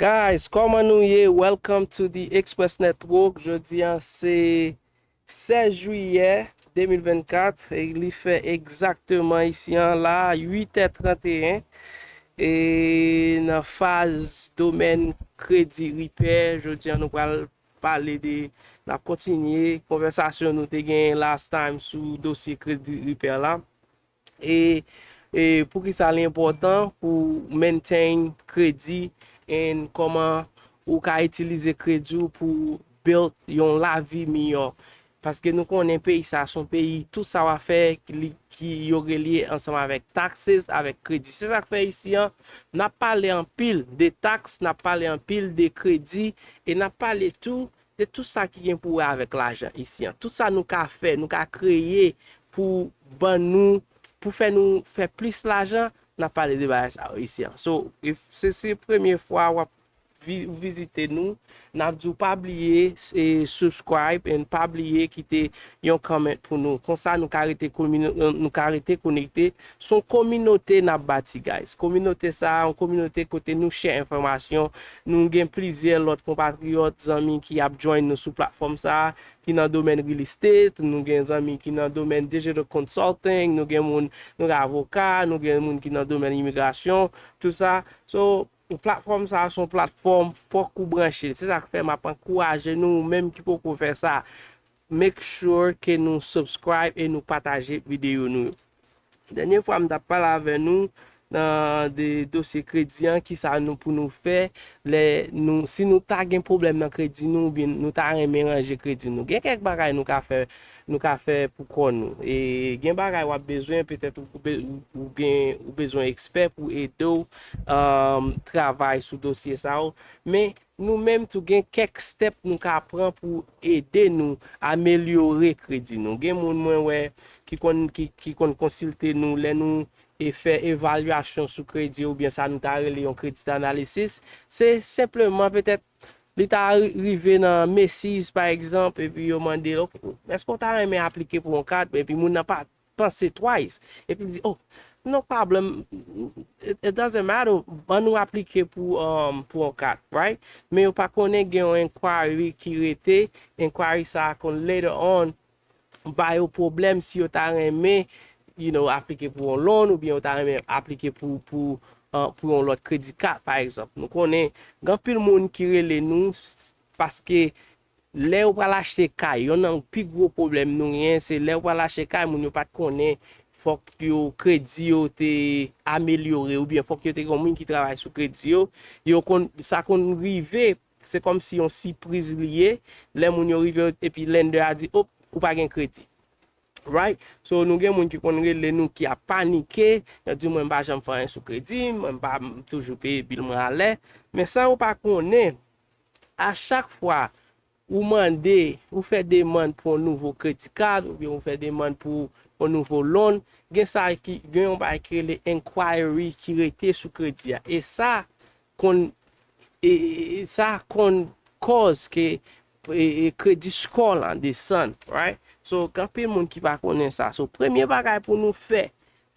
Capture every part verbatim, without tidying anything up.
Guys, kòman nou ye? Welcome to the Express Network. Jodi a se sèz jiyè de mil vennkat e li fè egzakteman isi a la uit è tranteyen. E nan faz domèn kredi ripè, jodi a nou pral pale de, n ap kontinye konvèsasyon nou te genyen last time sou dosye kredi ripè la. E, e poukisa li enpòtan pou maintain kredi and kòman ou ka itilize kredi w pou build yon lavi miyò. Paske nou konnen peyi sa se yon peyi, tout sa w ap fè ki, li, ki yo relye ansanm avèk taxes, avèk kredi. Se sa k fè isi a, n ap pale anpil de tax, n ap pale anpil de kredi, e n ap pale tou de tout sa ki gen pou wè avèk lajan isi a. Tout sa nou ka fè, nou ka kreye pou ban nou, pou fè nou fè plis lajan, n ap pale de bagay sa yo isi a. So, if se, se premye fwa w ap vi-, vizite nou, n ap di w pa bliye e subscribe and pa bliye kite yon comment pou nou. Konsa nou ka rete komino-, nou ka rete konekte. Se yon kominote n ap bati, guys. Kominote sa a, yon kominote kote nou share enfòmasyon. Nou gen plizyè lòt konpatriyòt, zanmi ki ap join nou sou platfòm sa a, ki nan domèn real estate, nou gen zanmi ki nan domèn digital consulting, nou gen moun, nou gen avoka, nou gen moun ki nan domèn imigrasyon, tout sa. So, platfòm sa a se yon platfòm, fòk ou branche. Se sa k fè m ap ankouraje nou, ou menm ki poko fè sa, make sure ke nou subscribe e nou pataje videyo nou yo. Dènye fwa m t ap pale avè nou nan de dosye kredi an, kisa nou pou nou fè lè nou, si nou ta gen pwoblèm nan kredi nou, oubyen nou ta renmen ranje kredi nou. Gen kèk bagay nou ka fè, nou ka fè pou kò nou. E gen bagay w ap bezwen, petèt ou, ou be-, ou, ou gen, ou bezwen ekspè pou ede w, um, travay sou dosye sa yo. Men nou menm tou gen kèk step nou ka pran pou ede nou amelyore kredi nou. Gen moun mwen wè ki konn, ki, ki konn konsilte nou lè nou e fè evalyasyon sou kredi oubyen sa nou ta rele yon credit analysis. Se senpleman petèt li ta ri-, rive nan Macy's pa egzanp, epi yo mande l, "Ok, èske w ta renmen aplike pou yon kat?" Epi moun nan pa panse twice. Epi l di, "Oh, no problem, it, it doesn't matter, ban nou aplike pou, um, pou yon kat, right?" Men yo pa konnen gen yon inquiry ki rete, inquiry sa a konn later on ba yo pwoblèm si yo ta renmen, you know, aplike pou yon loan oubyen yo ta renmen aplike pou, pou, uh, pou yon lòt kredi kat, pa egzanp. Nou konnen gen anpil moun ki rele nou s-, paske lè yo pral achte kay, yonn nan pi gwo pwoblèm nou genyen, se lè yo pral achte kay, moun yo pa t konnen fòk yo kredi yo te amelyore oubyen fòk yo te gen yon moun ki travay sou kredi yo. Yo konn, sa konn rive, se kòmsi yon sipriz li ye, lè moun yo rive epi lender a di, "Op, ou pa gen kredi." Right? So, nou gen moun ki konn rele nou ki ap panike, y ap di, "Mwen m pa janm fè anyen sou kredi m, mwen m pa, m toujou peye bil mwen alè." Men sa yo pa konnen, a chak fwa ou mande, ou fè demann pou yon nouvo credit card, oubyen ou fè demann pou yon nouvo loan, gen sa ki, gen yon bagay ki rele inquiry ki rete sou kredi a. E sa konn, e, e, e sa konn kòz ke, e, e, credit score lan desann, right? So, gen anpil moun ki pa konnen sa. So, premye bagay pou nou fè,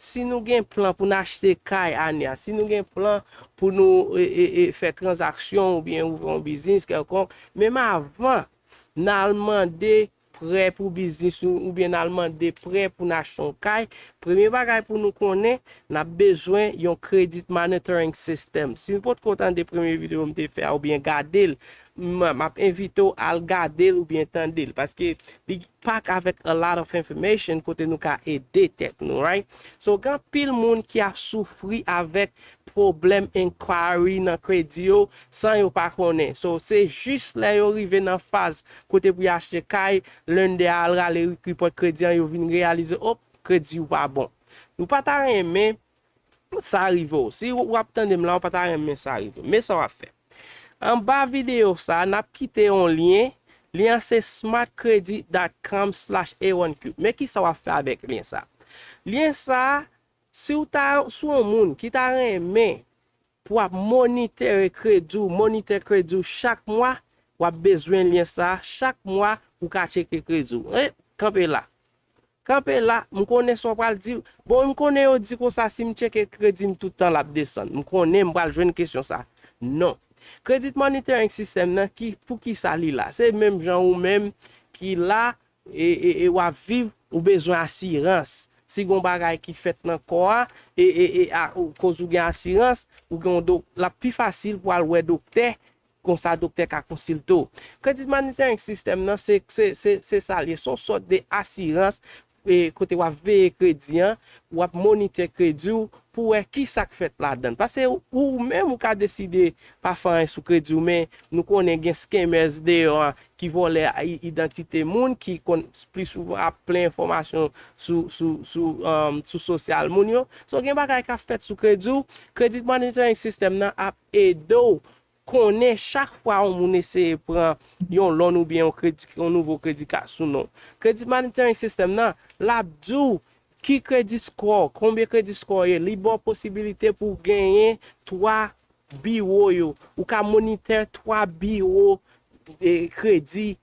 si nou gen plan pou n achte kay ane a, si nou gen plan pou nou, e, e, e, fè tranzaksyon oubyen ouvri yon biznis kèlkonk, menm avan n al mande prè pou biznis nou oubyen n al mande prè pou n achte yon kay, premye bagay pou nou konnen, n ap bezwen yon credit monitoring system. Si w potko tande premye videyo m te fè a oubyen gade l, m, m ap envite w al gade l oubyen tande l, paske li pack avèk a lot of information kote nou ka ede tèt nou, right? So, gen anpil moun ki ap soufri avèk pwoblèm inquiry nan kredi yo san yo pa konnen. So, se jis lè yo rive nan faz kote pou yo achte kay, lender a al rale report kredi an, yo vin reyalize, op, kredi w pa bon. Nou pa ta renmen sa rive w. Si w ap tande m la, w pa ta renmen sa rive w. Men sa w ap fè. Anba videyo sa, n ap kite yon lyen. Lyen an se smart credit dot com slash A one Q. Men kisa w ap fè avèk lyen sa? Lyen sa, si w ta, si w yon moun ki ta renmen pou w ap monitè kredi w, monitè kredi w chak mwa, w ap bezwen lyen sa. Chak mwa, ou ka tcheke kredi w. E, kanpe la. Kanpe la, m konnen sa w pral di. Bon, m konnen yo di konsa, si m tcheke kredi m tout tan, l ap desann. M konnen m pral jwenn kesyon sa. Non. Credit Monitoring System nan, ki, pou ki sa li la? Se menm jan ou menm ki la, e, e, e w ap viv, ou bezwen asirans. Si gon bagay ki fèt nan kò a, e, e, e a, ou, koz ou gen asirans, ou gen yon do, l ap pi fasil pou al wè doktè, konsa doktè ka konsilte w. Credit Monitoring System nan, se, se, se, se sa l ye, se yon sòt de asirans, e, kote w ap veye kredi an, w ap monitè kredi w pou wè ki sa k fèt ladan l. Paske ou, ou menm ou ka deside pa fè anyen sou kredi w, men nou konnen gen scammers deyò a ki vòlè i-, idantite moun, ki konn pli souvan ap plen enfòmasyon sou, sou, sou, um, sou sosyal moun yo. So, gen bagay k ap fèt sou kredi w. Credit Monitoring System nan ap ede w konnen chak fwa yon moun eseye pran yon loan oubyen yon kredi, yon nouvo kredi ka sou non. Credit Monitoring System nan, l ap di w ki credit score, konbyen credit score ye, li ba w posibilite pou w genyen twa biwo yo. Ou ka monitè twa biwo, e, kredi,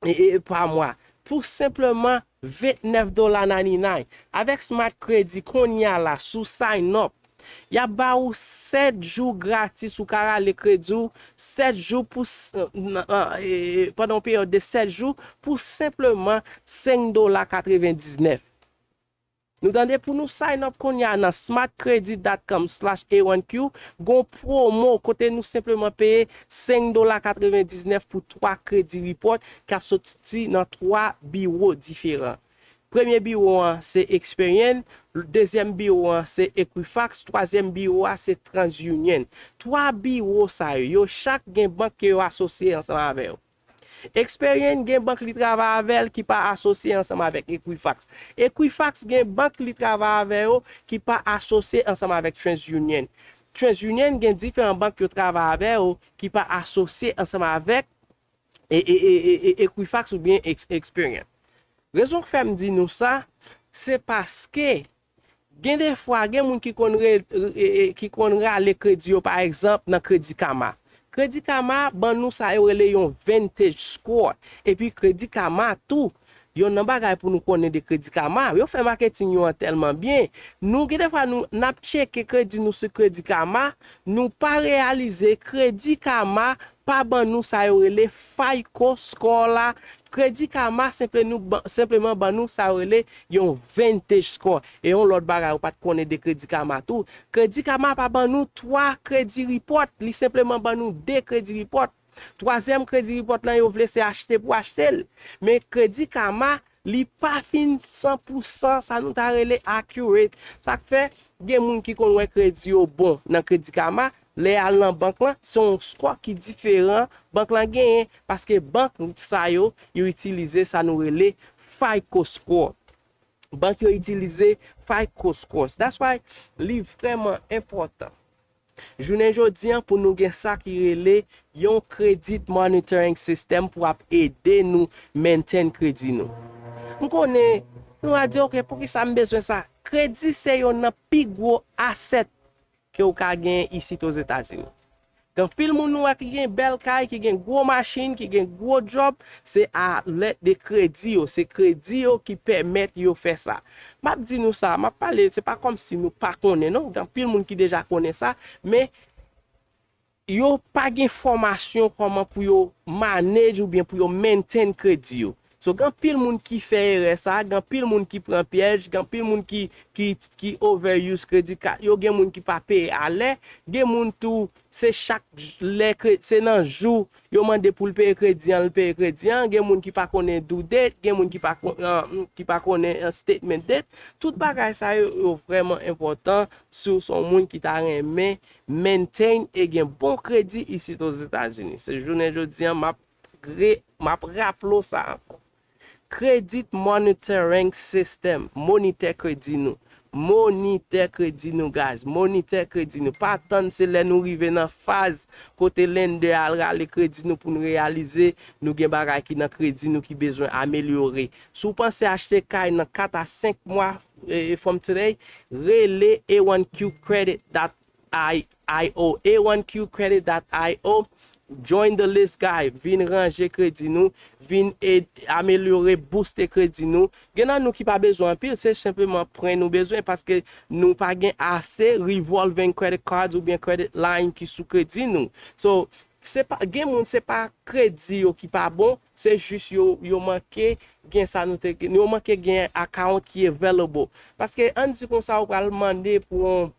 e, e, pa mwa. Pou senpleman vennèf dola naninay. Avèk Smart Credit kounye a la, sou sign up, y ap ba ou sèt jou gratis, ou ka rale kredi w sèt jou pou s-, nan, nan, e, pandan yon peryòd de sèt jou pou senpleman senk dola katrevendiznèf. Nou tande, pou nou sign up kounye a nan smart credit dot com slash A one Q, gon pwomo kote nou senpleman peye senk dola katrevendiznèf pou twa kredi report k ap soti nan twa biwo diferan. Premye biwo an se Experian, dezyèm biwo an se Equifax, twazyèm biwo a se TransUnion. Twa biwo sa yo, yo chak gen bank ke yo asosye ansanm avè yo. Experian gen bank li travay avè l ki pa asosye ansanm avèk Equifax. Equifax gen bank li travay avè yo ki pa asosye ansanm avèk TransUnion. TransUnion gen diferan bank yo travay avè yo ki pa asosye ansanm avèk e, e, e, e, e, Equifax oubyen Ex-, Experian. Rezon k fè m di nou sa, se paske gen de fwa, gen moun ki konn re-, e, e, ki konn rale kredi yo, pa egzanp, nan Credit Karma. Credit Karma ban nou sa yo rele yon Vantage Score. Epi Credit Karma tou, yonn nan bagay pou nou konnen de Credit Karma, yo fè maketing yo an tèlman byen. Nou, gen de fwa, nou, n ap tcheke kredi nou sou Credit Karma, nou pa reyalize Credit Karma pa ban nou sa yo rele FICO score la. Credit Karma senple nou ban, senpleman ban nou sa yo rele yon Vantage score. E yon lòt bagay ou pa t konnen de Credit Karma tou. Credit Karma pa ban nou twa kredi report, li senpleman ban nou de kredi report. Twazyèm kredi report lan yo vle se achte pou achte l. Men Credit Karma, li pa fin san pou san sa nou ta rele accurate. Sa k fè, gen moun ki konn wè kredi yo bon nan Credit Karma, lè y al nan bank lan, se yon score ki diferan bank lan genyen, paske bank sa yo, yo itilize sa nou rele FICO score. Bank yo itilize FICO scores. That's why li vrèman enpòtan jounen jodi an pou nou gen sa ki rele yon credit monitoring system pou ap ede nou maintain kredi nou. M konnen, nou a di, "Ok, poukisa m bezwen sa?" Kredi se youn nan pi gwo asset ke w ka gen isit Ozetazini. Gen anpil moun nou wè ki gen bèl kay, ki gen gwo machin, ki gen gwo djòb, se a lèd de kredi yo, se kredi yo ki pèmèt yo fè sa. M ap di nou sa, m ap pale, se pa kòmsi nou pa konnen non, gen anpil moun ki deja konnen sa, men yo pa gen fòmasyon kòman pou yo manage oubyen pou yo maintain kredi yo. So, gen anpil moun ki fè erè sa, gen anpil moun ki pran pyèj, gen anpil moun ki, ki, ki overuse credit card yo, gen moun ki pa peye alè, gen moun tou, se chak j-, lè kre-, se nan jou yo mande pou l peye kredi an, l peye kredi an, gen moun ki pa konnen due date, gen moun ki pa kon-, an, ki pa konnen, an, statement date. Tout bagay sa yo, yo vrèman enpòtan si w se yon moun ki ta renmen maintain e gen bon kredi isit Ozetazini. Se jounen jodi an, m ap re-, m ap raple w sa ankò. Credit Monitoring System, monitè kredi nou. Monitè kredi nou, guys. Monitè kredi nou. Pa tann se lè nou rive nan faz kote lender al rale kredi nou pou nou reyalize nou gen bagay ki nan kredi nou ki bezwen amelyore. Si w panse achte kay nan kat a senk mwa, eh, from today, rele A one Q credit dot I O, A one Q credit dot I O, Join the list, guys. Vin ranje kredi nou, vin ed, amelyore, booste kredi nou. Gen nan nou ki pa bezwen anpil, se senpleman prè nou bezwen paske nou pa gen ase revolving credit cards oubyen credit line ki sou kredi nou. So, se pa, gen moun se pa kredi yo ki pa bon, se jis yo, yo manke gen sa nou te, yo manke gen account ki available. Paske ann di konsa ou pral mande pou yon,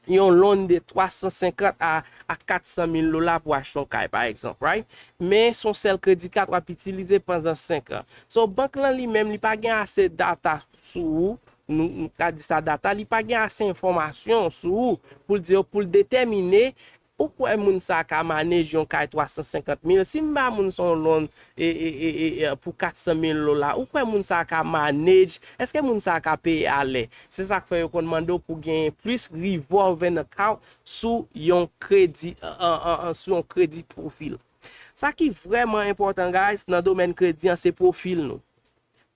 yon loan de twa san senkant a, a kat san mil dola pou achte yon kay, pa egzanp, right? Men se yon sèl kredi kat w ap itilize pandan senk an. So, bank lan li menm, li pa gen ase data sou ou, nou, nou ka di sa data, li pa gen ase enfòmasyon sou ou pou l di, pou l detèmine, ou kwè moun sa a ka manage yon kay twa san senkant mil? Si m ba moun sa yon loan e, e, e, e, e, pou kat san mil dola, ou kwè moun sa a ka manage? Èske moun sa a ka peye alè? Se sa k fè yo konn mande w pou genyen plis revolving account sou yon kredi, an, an, an, sou yon kredi pwofil. Sa ki vrèman enpòtan, guys, nan domèn kredi an, se pwofil nou.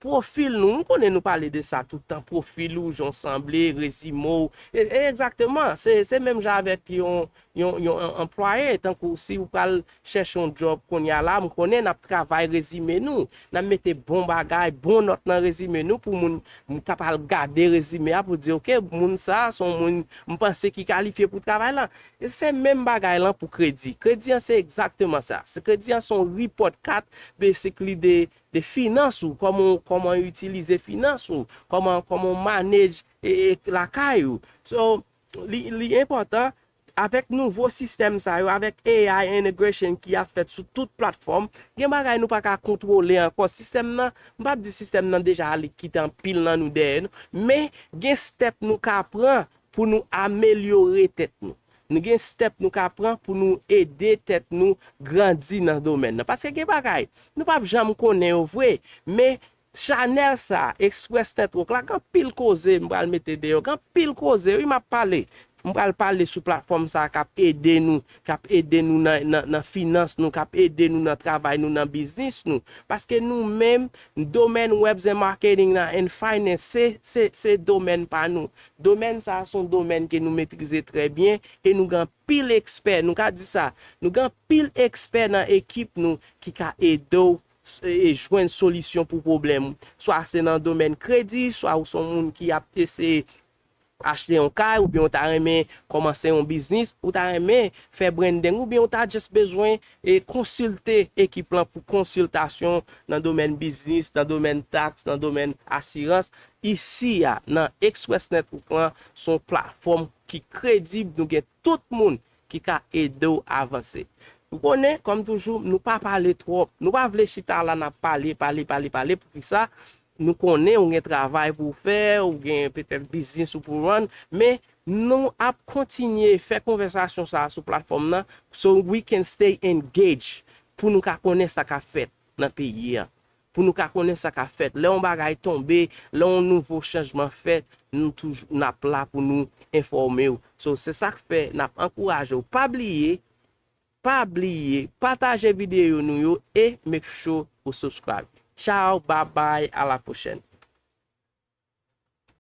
Pwofil nou, m konnen nou pale de sa tout tan, pwofil ou, jan w sanble, rezime w. E, e egzakteman, se, se menm jan avèk yon, yon, yon an-, anplwaye, tankou si w pral chèche yon job kounye a la, m konnen n ap travay rezime nou, n ap mete bon bagay, bon nòt nan rezime nou pou moun, moun k ap al gade rezime a pou di, "Ok, moun sa a se yon moun m panse ki kalifye pou travay la." E se menm bagay lan pou kredi. Kredi an se egzakteman sa. Se kredi an se yon report card, basically, de, de finans ou, kòman, kòman w itilize finans ou, kòman, kòman w manage e, e lakay ou. So, li, li enpòtan, avèk nouvo sistèm sa yo, avèk A I integration ki ap fèt sou tout platfòm, gen bagay nou pa ka kontwole ankò. Sistèm nan, m p ap di sistèm nan deja ale kite anpil nan nou dèyè nou, men gen step nou ka pran pou nou amelyore tèt nou. Nou gen step nou ka pran pou nou ede tèt nou grandi nan domèn nan. Paske gen bagay, nou p ap janm konnen yo vre, men chanèl sa, Express Network la, gen anpil koze m pral mete deyò, gen anpil koze, wi, m ap pale. M pral pale sou platfòm sa k ap ede nou, k ap ede nou nan, nan, nan finans nou, k ap ede nou nan travay nou, nan biznis nou. Paske nou menm, domèn Webs and Marketing nan and Finance, se, se, se domèn pa nou. Domèn sa a se yon domèn ke nou metrize trè byen e nou gen anpil ekspè, nou ka di sa, nou gen anpil ekspè nan ekip nou ki ka ede w, e, jwenn solisyon pou pwoblèm ou. Swa se nan domèn kredi, swa ou se yon moun ki ap eseye achte yon kay, oubyen ou ta renmen kòmanse yon biznis, ou ta renmen fè branding, oubyen ou ta just bezwen, e, konsilte ekip lan pou konsiltasyon nan domèn biznis, nan domèn taks, nan domèn asirans. Isi a, nan Express Network lan, se yon platfòm ki kredib, nou gen tout moun ki ka ede w avanse. Ou konnen, kòm toujou, nou pa pale twòp. Nou pa vle chita la n ap pale, pale, pale, pale. Poukisa? Nou konnen ou gen travay pou w fè, ou gen petèt biznis ou pou run, men nou ap kontinye fè konvèsasyon sa a sou platfòm nan, so we can stay engaged, pou nou ka konnen sa k ap fèt nan peyi a, pou nou ka konnen sa k ap fèt. Lè yon bagay tonbe, lè yon nouvo chanjman fèt, nou toujou, n ap la pou nou enfòme w. So, se sa k fè n ap ankouraje w. Pa bliye, pa bliye, pataje videyo nou yo e make sure ou subscribe. Ciao, bye bye, à la prochaine.